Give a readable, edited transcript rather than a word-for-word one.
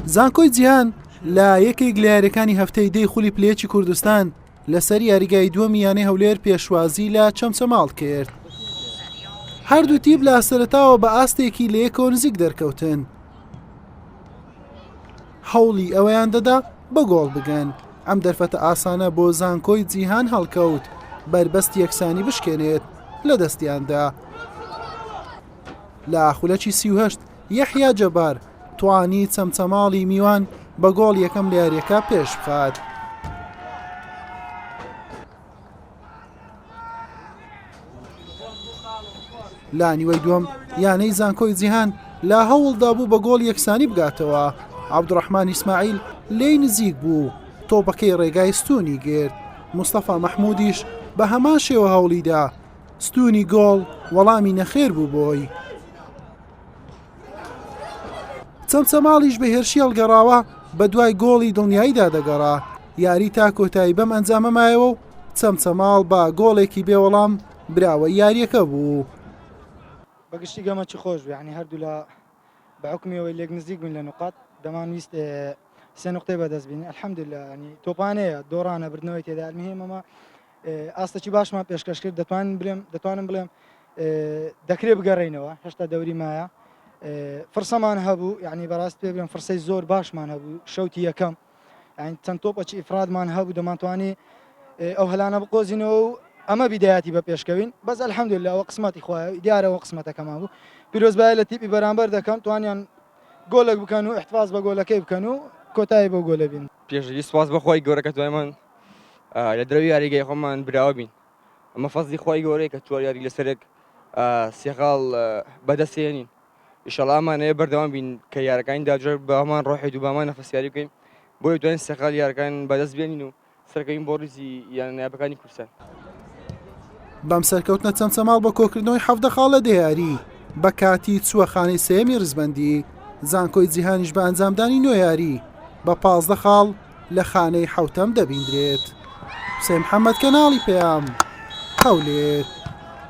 زانکۆی جیهان لە یەکێک لە یاریەکانی هەفتەی دەی خولی پلەیەکی کوردستان لەسەر یاریگای دووەمی یانەی هەولێر پێشوازی لە چەمچەماڵ کرد. هەردوو تیپ لە سەرەتاوە بە ئاستێکی لە یەکەوە نزیک دەرکەوتن. هەوڵی ئەوەیان دەدا بە گۆڵ بگەن، ئەم دەرفەتە ئاسانە بۆ زانکۆی جیهان هەڵکەوت بەربەستی یەکسانی بشکێنێت لە دەستیاندا. لە خولەکی 38 یەحیا جەبار توانی چەمچەماڵی میوان بە گۆڵ یەکەم لە یاریەکە پێش بخات. لە نیوەی دووەم یانەی زانکۆی جیهان لە هەوڵدا بوو بە گۆڵ یەکسانی بگاتەوە عەبدوڕەحمان ئیسماعیل لێی نزیک بوو تۆپەکەی ڕێگای ستونی گرت مستەفا مەحمودیش بە هەمان شێوە هەوڵیدا ستونی گۆڵ وەڵامی نەخێر بوو بۆی. چەمچەماڵیش بە هێرشی هەڵگەڕاوە بە دوای گۆڵی دڵنیاییدا دەگەڕا، یاری تا کۆتایی بەم ئەنجامە مایەوە و چەمچەماڵ بە گۆڵێکی بێوەڵام براوەی یارییەکە بوو. بە گشتی گەمەکی خۆش بوو یانی هەردوولا بە حوکمی ئەوەی لێک نزیک بووین لە نوقات دەمانویست سێ نوقتەی بەدەست بینین الحمدللە ینی تۆپانەیە دۆڕانە بردنەوەی تێدا المهم ئەمە ئاستەکی باشمان پێشکەش کرد دەتوانم بڵێم دەتوانم بڵێم دەکرێت بگەڕێینەوە هێشتا دەوری مایە فرسەمان هەبوو یعنی بەڕاست پێ بڵێم فرسەی زۆر باشمان هەبوو شەوتی یەکەم یعنی چەند تۆپەکی ئیفرادمان هەبوو دەمانتوانی ئەو هەلانە بقۆزینەوە و ئەمە بیدایەتی بە پێشکەوین بەس الحمدلله ئەوە قسمەتی خوایە دیارەوە قسمەتەکەمان بوو پیرۆزبای لە تیپی بەرامبەر دەکەم توانیان گۆلێک بکەن و احتفاظ بە گۆلەکەی بکەن و کۆتایی بۆ گۆلە بین. پێشەکی سوپاس بۆ خوای گەورە کە توانیمان لە درەوی یاریگای خۆمان براوە بین ئەمە فەزلی خوای گەورەیە کە چوار یاری لەسەرێک سێ خاڵ بەدەستێنین ئیشەڵا ئەمانەیە بەردەوام بین کە یارەکانی داجۆر بە هەمان ڕۆحی دوو بامان نەفەسیاری بکەین بۆیە دوایین سێ خاڵ یارەکان بەدەست بێنین و سەرکەوین بۆ ڕیزی یانە نایابەکانی کوردستان. بەم سەرکەوتنە چەمچەماڵ بە کۆکردنەوەی 17 خاڵ لە دە یاری بە کاتی چووە خانەی سێیەمی ڕیزبەندی، زانکۆی جیهانیش بە ئەنجامدانی نۆ یاری بە 15 خاڵ لە خانەی حەوتەم دەبیندرێت. حوسێن محەمەد کەناڵی پەیام، هەولێر.